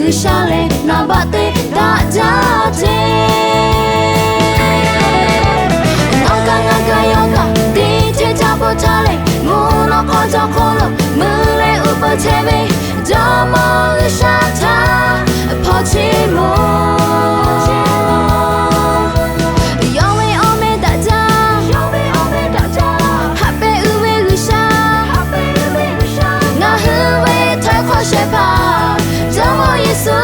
G'uiˬsha lehˬ naˍ baꞈ te daꞈ jaˇ ce. Nawˬ kaꞈ ngaˬ kaꞈ yawˇ kaꞈ teˇ ceuˬ ca paw ca leh, mvuhˇ naw hk'aw jawˇ hk'aw lo mui leh uˉ peunˍ chehˇ ve Jawˇmawˇ G'uiˬsha htaꞈ hpaw chiˇ mvuh. Yawˇ ve awˬ meh daꞈ jaˇ, haꞈ pehnˇ uiˍ ve G'uiˬsha, ngaˬ hui ve htaiˍ hk'awꞈ shehˍ hpaˇ Jawˇmawˇ Yeˍsuˆ.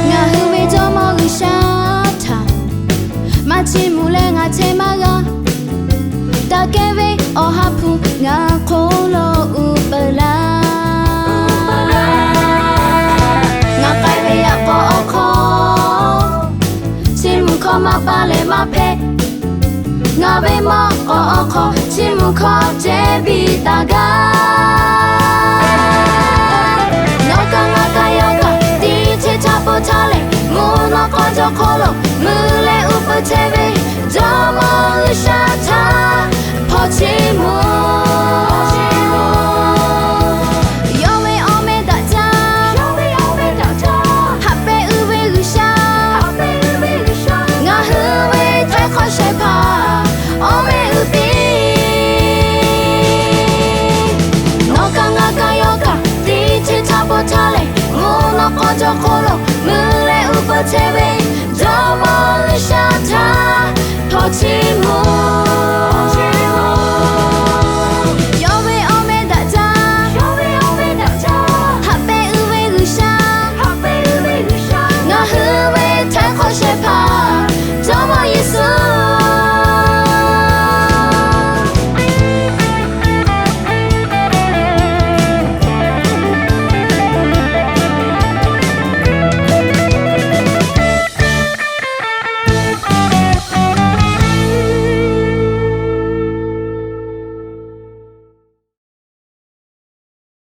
Ngaˬ hui ve Jawˇmawˇ G'uiˬsha htaꞈ maˇ chiˇ mvuh leh ngaˬ chehˇ maˇ g'a. Daꞈ kehˉ ve Awˬ ha hpu ngaˬ hk'oˆ lo uˉ peunˍ laˇ. Ngaˬ k'ai ve yaꞈ k'aw awˬ hk'aw, chiˇ mvuh hkawˇ maˇ paˇ leh maˇ hpehꞈ. Ngaˬ ve mawˇ k'awꞈ awˬ hk'aw chiˇ mvuh hkawˇ ceh biˇ taˍ gaˇ. Nawˬ kaꞈ ngaˬ kaꞈ yawˇ kaꞈ teˇ ceuˬ ca paw ca leh, mvuhˇ naw hk'aw jawˇ hk'aw lo mui leh uˉ peunˍ chehˇ ve Jawˇmawˇ G'uiˬsha htaꞈ hpaw chiˇ mvuh. Yawˇ ve awˬ meh daꞈ jaˇ, haꞈ pehnˇ uiˍ ve G'uiˬsha, ngaˬ hui ve htaiˍ hk'awꞈ shehˍ hpaˇ awˬ meh uiˍ piˇ. Nawˬ kaꞈ ngaˬ kaꞈ yawˇ kaꞈ teˇ ceuˬ ca paw ca leh, mvuhˇ naw hk'aw jawˇ hk'aw lo mui leh uˉ peunˍ chehˇ ve Jawˇmawˇ G'uiˬsha htaꞈ hpaw chiˇ mvuh. Yawˇ ve awˬ meh daꞈ jaˇ, haꞈ pehnˇ uiˍ ve G'uiˬsha, ngaˬ hui ve htaiˍ hk'awꞈ shehˍ hpaˇ